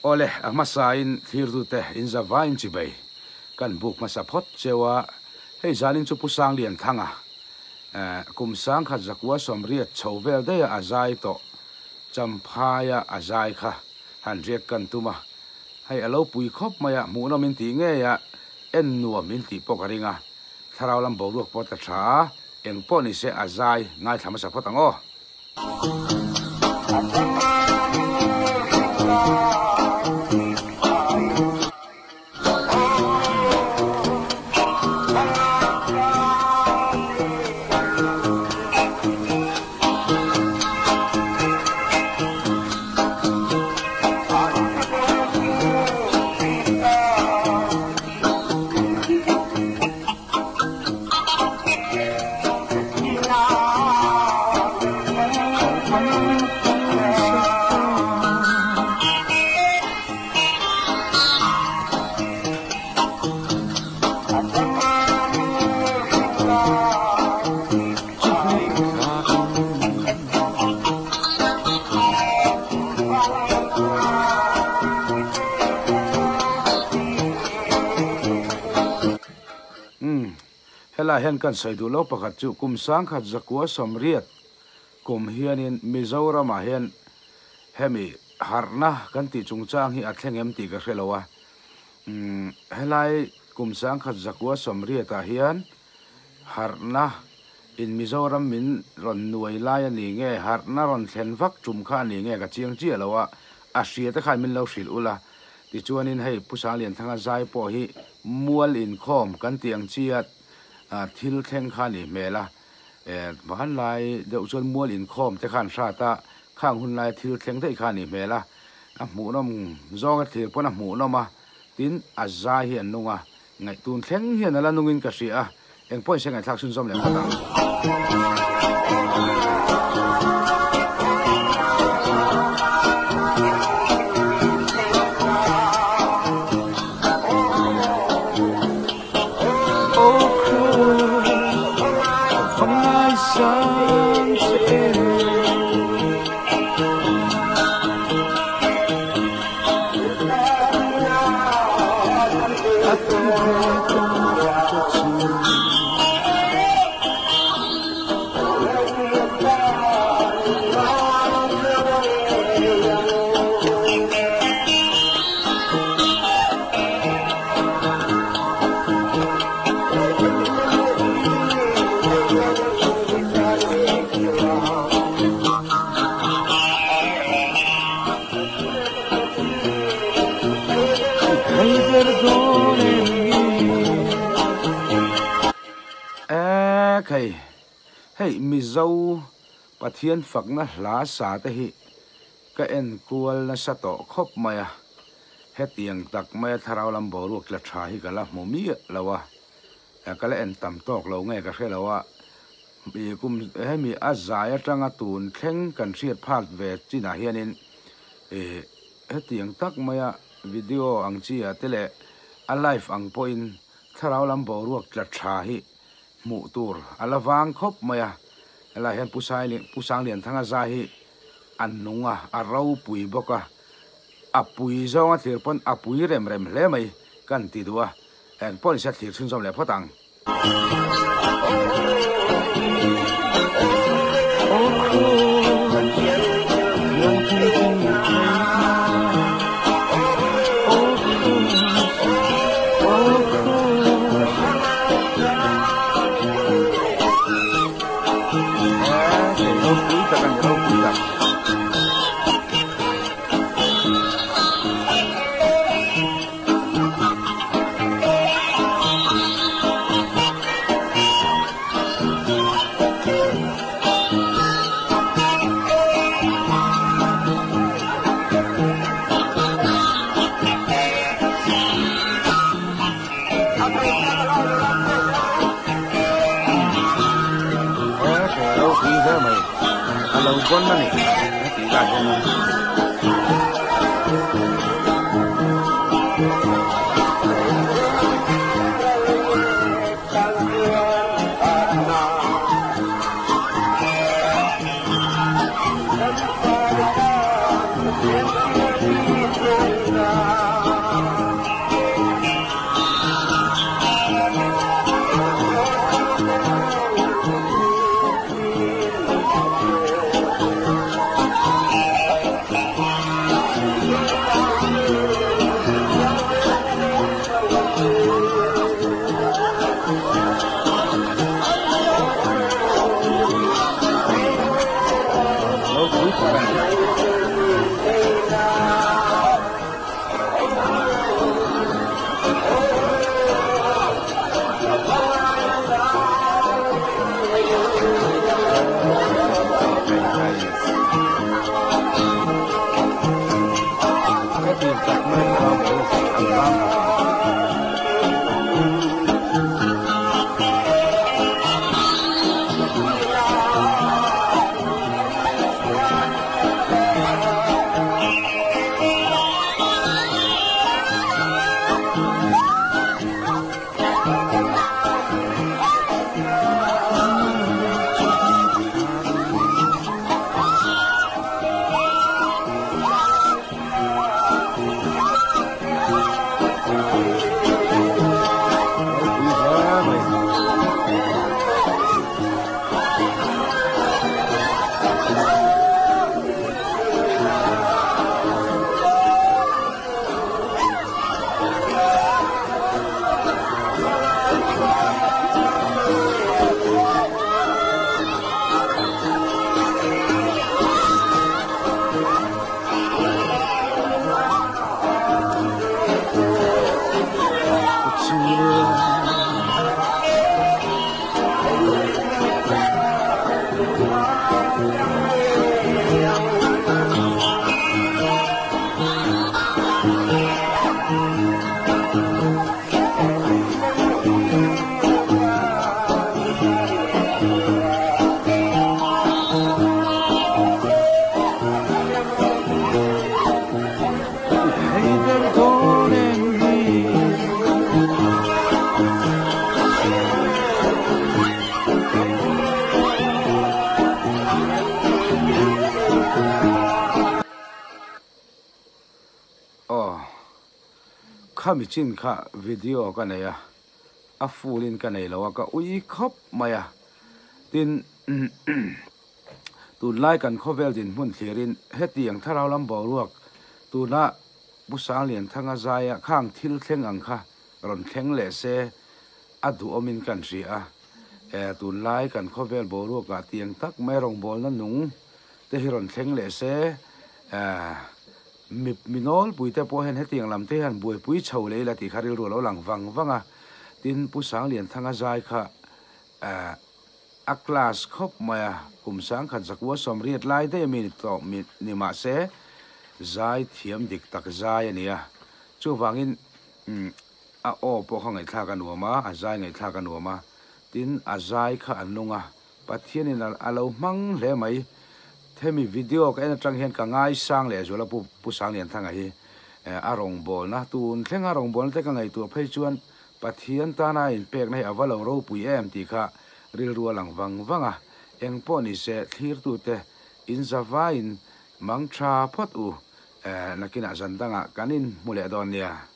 Awle, a hmasain thlirtute inzavain chibei kan buk hmasa phawt cheu a, hei zanin chu Pu Sanglianthanga kum sangkhat zakua sawmriat chho vel daiha a zai tawh Champhaia a zai kha han riak kan tum a, hei a lo pui khawp mai a, hmuhnawm in tih ngei a, en nuam in tih pawh ka ring a, thlarau lam boruak pawh ta tha a, eng pawh ni se a zai ngaithla hmasa phawt ang aw. Umm, helai hian kan sawi duh lo pakhat chu kum sangkhat zakua sawmriat kum hianin Mizoramah hian hemi harhna kan tih chungchang hi a thleng em tih ka hre lo a. Umm, helai kum sangkhat zakua sawmriatah hian harhna in Mizoram min rawn nuai lai a ni nge, harhna rawn thlen vak tum kha a ni nge ka chiang chiah lo a, a hria te khan min lo hrilh ula. Tichuanin hei Pu Sanglianthanga zai pawh hi mual inkhawm kan tih ang chia thil thleng kha a nih hmel a, hmanlai deuh chuan mual inkhawm te khan hrat a, khang hun laia thil thleng daih kha a nih hmel a, a hmuhnawm zawnga thlir pawn a hmuhnawm a, tin a zai hi an nung a, Ngaihtun thleng hian a la nungin ka hria a, eng pawhin se ngaihthlak chhunzawm leh phawt ang. Ekhei, hei Mizo Pathian fakna hla sa te hi ka en kual nasa tawh khawp mai a, hetiang tak maia thlarau lam boruak tla tha hi ka la hmu miah lo a, ka la en tam tawk lo nge ka hre lo a, kum hemi a zai atanga tun thleng kan hriat phak ve chinah hianin ih hetiang tak maia video ang chi ah te leh a live ang pawhin thlarau lam boruak tla tha hi hmuh tur a la vang khawp mai a, helai hian Pu Sai Pu Sanglianthanga zai hi a nung a, a ropui bawk a, a pui zawnga thlir pawn a pui rem rem hle mai kan ti duh a, eng pawh ni se thlir chhunzawm leh phawt ang. A lo bawn a ni hetih lai hian Hetiang tak mai thlarau boruak hi an vang khawp ang. Ropui hle mai. Aw, khami chin kha video ka nei a, a full in ka nei lo a, ka ui khawp mai a, tin Tunlai kan khawvel dinhmun thlirin hetiang thlarau lam boruak tuna Pu Sanglianthanga zaia khang thil thleng ang kha rawn thleng leh se a duhawmin kan hria a. E, tunlai kan khawvel boruakah tiang tak mai rawngbawlna nung te hi rawn thleng leh se, e, mi mi nawlpuite pawh hian hetiang lam te hian buaipui chho leh ila tih kha rilru a lo lang vang vang a. Tin, Pu Sanglianthanga zai kha, e, A class khawp mai a, kum 10,000 zakua 80 lai daih ami ni tawh ni mah se zai thiam dik tak zai a ni a, chuvangin a aw pawh kha ngaihthlak a nuam a, a zai ngaihthlak a nuam a, tin a zai kha a nung a, Pathianin a lo hmang hle mai. Hemi video ka en atang hian ka ngaisang leh zual a Pu Pu Sanglianthanga hi a rawngbawlna tun thlenga rawngbawlna te ka ngaihtuah phei chuan Pathian tana a inpekna hi a va lo ropui em tih kha rilru a lang vang vang a, eng pawh ni se thlirtute in zavaiin mang tha phawt u, nakinah zan dangah kan inhmu leh dawn nia.